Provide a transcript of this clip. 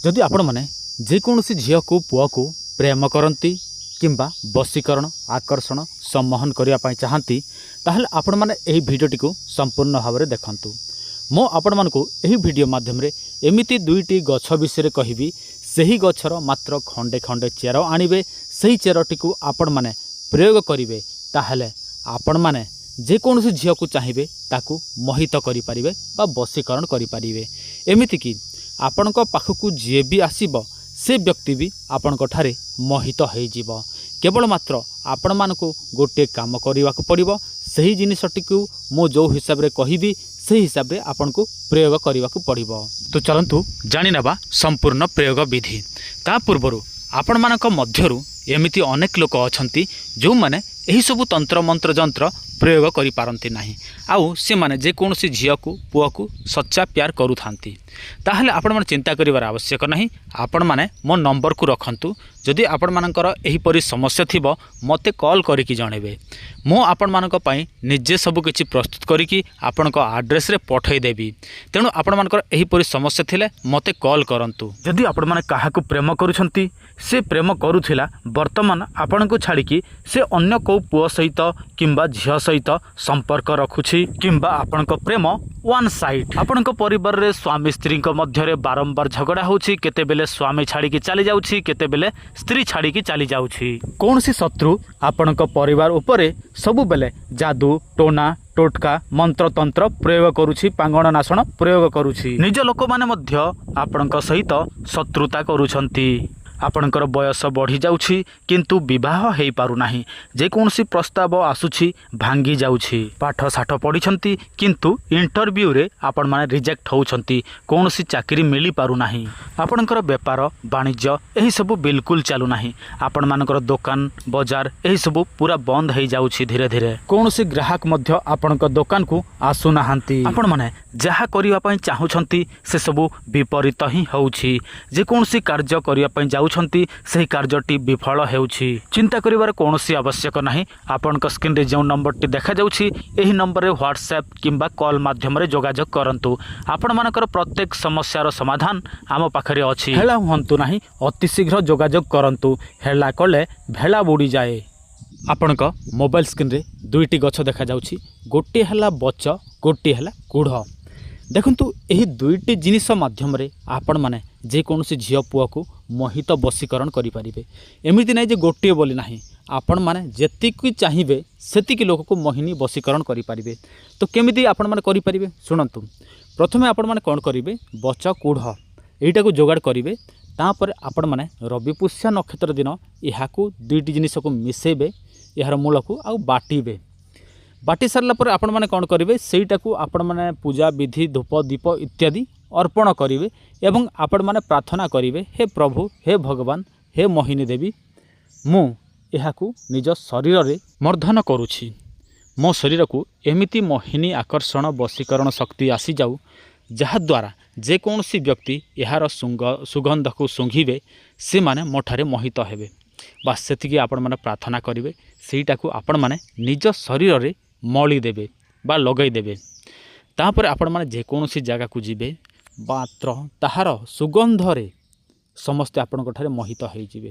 ଯଦି ଆପଣମାନେ ଯେକୌଣସି ଝିଅକୁ ପୁଅକୁ ପ୍ରେମ କରନ୍ତି କିମ୍ବା ବଶୀକରଣ, ଆକର୍ଷଣ, ସମ୍ମୋହନ କରିବା ପାଇଁ ଚାହାନ୍ତି, ତାହେଲେ ଆପଣମାନେ ଏହି ଭିଡ଼ିଓଟିକୁ ସମ୍ପୂର୍ଣ୍ଣ ଭାବରେ ଦେଖନ୍ତୁ। ମୁଁ ଆପଣମାନଙ୍କୁ ଏହି ଭିଡ଼ିଓ ମାଧ୍ୟମରେ ଏମିତି ଦୁଇଟି ଗଛ ବିଷୟରେ କହିବି। ସେହି ଗଛର ମାତ୍ର ଖଣ୍ଡେ ଖଣ୍ଡେ ଚେର ଆଣିବେ, ସେହି ଚେରଟିକୁ ଆପଣମାନେ ପ୍ରୟୋଗ କରିବେ, ତାହେଲେ ଆପଣମାନେ ଯେକୌଣସି ଝିଅକୁ ଚାହିଁବେ ତାକୁ ମୋହିତ କରିପାରିବେ ବା ବଶୀକରଣ କରିପାରିବେ। ଏମିତିକି ଆପଣଙ୍କ ପାଖକୁ ଯିଏ ବି ଆସିବ, ସେ ବ୍ୟକ୍ତି ବି ଆପଣଙ୍କ ଠାରେ ମୋହିତ ହୋଇଯିବ। କେବଳ ମାତ୍ର ଆପଣମାନଙ୍କୁ ଗୋଟିଏ କାମ କରିବାକୁ ପଡ଼ିବ। ସେହି ଜିନିଷଟିକୁ ମୁଁ ଯେଉଁ ହିସାବରେ କହିବି, ସେହି ହିସାବରେ ଆପଣଙ୍କୁ ପ୍ରୟୋଗ କରିବାକୁ ପଡ଼ିବ। ତ ଚାଲନ୍ତୁ ଜାଣିନେବା ସମ୍ପୂର୍ଣ୍ଣ ପ୍ରୟୋଗ ବିଧି। ତା ପୂର୍ବରୁ ଆପଣମାନଙ୍କ ମଧ୍ୟରୁ ଏମିତି ଅନେକ ଲୋକ ଅଛନ୍ତି, ଯେଉଁମାନେ ଏହିସବୁ ତନ୍ତ୍ର ମନ୍ତ୍ର ଯନ୍ତ୍ର ପ୍ରୟୋଗ କରିପାରନ୍ତି ନାହିଁ ଆଉ ସେମାନେ ଯେକୌଣସି ଝିଅକୁ ପୁଅକୁ ସଚ୍ଚା ପ୍ୟାର କରୁଥାନ୍ତି। ତାହେଲେ ଆପଣମାନେ ଚିନ୍ତା କରିବାର ଆବଶ୍ୟକ ନାହିଁ। ଆପଣମାନେ ମୋ ନମ୍ବରକୁ ରଖନ୍ତୁ। ଯଦି ଆପଣମାନଙ୍କର ଏହିପରି ସମସ୍ୟା ଥିବ, ମୋତେ କଲ୍ କରିକି ଜଣାଇବେ। ମୁଁ ଆପଣମାନଙ୍କ ପାଇଁ ନିଜେ ସବୁକିଛି ପ୍ରସ୍ତୁତ କରିକି ଆପଣଙ୍କ ଆଡ୍ରେସ୍ରେ ପଠାଇଦେବି। ତେଣୁ ଆପଣମାନଙ୍କର ଏହିପରି ସମସ୍ୟା ଥିଲେ ମୋତେ କଲ୍ କରନ୍ତୁ। ଯଦି ଆପଣମାନେ କାହାକୁ ପ୍ରେମ କରୁଛନ୍ତି, ସେ ପ୍ରେମ କରୁଥିଲା, ବର୍ତ୍ତମାନ ଆପଣଙ୍କୁ ଛାଡ଼ିକି ସେ ଅନ୍ୟ କେଉଁ ପୁଅ ସହିତ କିମ୍ବା ଝିଅ ସହିତ ସମ୍ପର୍କ ରଖୁଛି, କିମ୍ବା ଆପଣଙ୍କ ପ୍ରେମ ୱାନ୍ ସାଇଡ୍, ଆପଣଙ୍କ ପରିବାରରେ ସ୍ୱାମୀ ସ୍ତ୍ରୀଙ୍କ ମଧ୍ୟରେ ବାରମ୍ବାର ଝଗଡ଼ା ହେଉଛି, କେତେବେଳେ ସ୍ୱାମୀ ଛାଡ଼ିକି ଚାଲି ଯାଉଛି, କେତେବେଳେ ସ୍ତ୍ରୀ ଛାଡ଼ିକି ଚାଲି ଯାଉଛି, କୌଣସି ଶତ୍ରୁ ଆପଣଙ୍କ ପରିବାର ଉପରେ ସବୁବେଳେ ଯାଦୁ ଟୋନା ଟୋଟକା ମନ୍ତ୍ରତନ୍ତ୍ର ପ୍ରୟୋଗ କରୁଛି, ପାଙ୍ଗଣ ନାଶଣ ପ୍ରୟୋଗ କରୁଛି, ନିଜ ଲୋକମାନେ ମଧ୍ୟ ଆପଣଙ୍କ ସହିତ ଶତ୍ରୁତା କରୁଛନ୍ତି, ଆପଣଙ୍କର ବୟସ ବଢ଼ିଯାଉଛି କିନ୍ତୁ ବିବାହ ହେଇପାରୁନାହିଁ, ଯେକୌଣସି ପ୍ରସ୍ତାବ ଆସୁଛି ଭାଙ୍ଗି ଯାଉଛି, ପାଠ ସାଠ ପଢ଼ିଛନ୍ତି କିନ୍ତୁ ଇଣ୍ଟରଭ୍ୟୁରେ ଆପଣମାନେ ରିଜେକ୍ଟ ହେଉଛନ୍ତି, କୌଣସି ଚାକିରି ମିଳିପାରୁନାହିଁ, ଆପଣଙ୍କର ବେପାର ବାଣିଜ୍ୟ ଏହିସବୁ ବିଲକୁଲ ଚାଲୁନାହିଁ, ଆପଣମାନଙ୍କର ଦୋକାନ ବଜାର ଏହିସବୁ ପୁରା ବନ୍ଦ ହେଇଯାଉଛି ଧୀରେ ଧୀରେ, କୌଣସି ଗ୍ରାହକ ମଧ୍ୟ ଆପଣଙ୍କ ଦୋକାନକୁ ଆସୁନାହାନ୍ତି, ଆପଣମାନେ ଯାହା କରିବା ପାଇଁ ଚାହୁଁଛନ୍ତି ସେସବୁ ବିପରୀତ ହିଁ ହେଉଛି, ଯେକୌଣସି କାର୍ଯ୍ୟ କରିବା ପାଇଁ ଯାଉଛନ୍ତି ସେହି କାର୍ଯ୍ୟଟି ବିଫଳ ହେଉଛି, ଚିନ୍ତା କରିବାର କୌଣସି ଆବଶ୍ୟକ ନାହିଁ। ଆପଣଙ୍କ ସ୍କ୍ରିନ୍ରେ ଯେଉଁ ନମ୍ବରଟି ଦେଖାଯାଉଛି, ଏହି ନମ୍ବରରେ ହ୍ୱାଟ୍ସଆପ୍ କିମ୍ବା କଲ୍ ମାଧ୍ୟମରେ ଯୋଗାଯୋଗ କରନ୍ତୁ। ଆପଣମାନଙ୍କର ପ୍ରତ୍ୟେକ ସମସ୍ୟାର ସମାଧାନ ଆମ ପାଖରେ ଅଛି। ହେଳା ହୁଅନ୍ତୁ ନାହିଁ, ଅତି ଶୀଘ୍ର ଯୋଗାଯୋଗ କରନ୍ତୁ। ହେଳା କଲେ ଭେଳା ବୁଡ଼ିଯାଏ। ଆପଣଙ୍କ ମୋବାଇଲ ସ୍କ୍ରିନ୍ରେ ଦୁଇଟି ଗଛ ଦେଖାଯାଉଛି। ଗୋଟିଏ ହେଲା ବଚ, ଗୋଟିଏ ହେଲା କୁଢ଼। ଦେଖନ୍ତୁ, ଏହି ଦୁଇଟି ଜିନିଷ ମାଧ୍ୟମରେ ଆପଣମାନେ ଯେକୌଣସି ଝିଅ ପୁଅକୁ ମୋହିତ ବଶୀକରଣ କରିପାରିବେ। ଏମିତି ନାହିଁ ଯେ ଗୋଟିଏ ବୋଲି ନାହିଁ, ଆପଣମାନେ ଯେତିକି ଚାହିଁବେ ସେତିକି ଲୋକକୁ ମୋହିନୀ ବଶୀକରଣ କରିପାରିବେ। ତ କେମିତି ଆପଣମାନେ କରିପାରିବେ, ଶୁଣନ୍ତୁ। ପ୍ରଥମେ ଆପଣମାନେ କ'ଣ କରିବେ? ବଚ କୁଢ଼ ଏଇଟାକୁ ଯୋଗାଡ଼ କରିବେ। ତାପରେ ଆପଣମାନେ ରବି ପୁଷ୍ୟା ନକ୍ଷତ୍ର ଦିନ ଏହାକୁ ଦୁଇଟି ଜିନିଷକୁ ମିଶାଇବେ, ଏହାର ମୂଳକୁ, ଆଉ ବାଟିବେ। ବାଟି ସାରିଲା ପରେ ଆପଣମାନେ କ'ଣ କରିବେ? ସେଇଟାକୁ ଆପଣମାନେ ପୂଜା ବିଧି, ଧୂପ ଦୀପ ଇତ୍ୟାଦି ଅର୍ପଣ କରିବେ ଏବଂ ଆପଣମାନେ ପ୍ରାର୍ଥନା କରିବେ, "ହେ ପ୍ରଭୁ, ହେ ଭଗବାନ, ହେ ମୋହିନୀ ଦେବୀ, ମୁଁ ଏହାକୁ ନିଜ ଶରୀରରେ ମର୍ଦ୍ଦନ କରୁଛି। ମୋ ଶରୀରକୁ ଏମିତି ମୋହିନୀ ଆକର୍ଷଣ ବଶୀକରଣ ଶକ୍ତି ଆସିଯାଉ, ଯାହାଦ୍ୱାରା ଯେକୌଣସି ବ୍ୟକ୍ତି ଏହାର ସୁଗନ୍ଧକୁ ଶୁଙ୍ଘିବେ, ସେମାନେ ମୋଠାରେ ମୋହିତ ହେବେ।" ବାସ୍, ସେତିକି ଆପଣମାନେ ପ୍ରାର୍ଥନା କରିବେ। ସେଇଟାକୁ ଆପଣମାନେ ନିଜ ଶରୀରରେ ମଳି ଦେବେ ବା ଲଗାଇ ଦେବେ। ତାପରେ ଆପଣମାନେ ଯେକୌଣସି ଜାଗାକୁ ଯିବେ, ମାତ୍ର ତାହାର ସୁଗନ୍ଧରେ ସମସ୍ତେ ଆପଣଙ୍କ ଠାରେ ମୋହିତ ହେଇଯିବେ।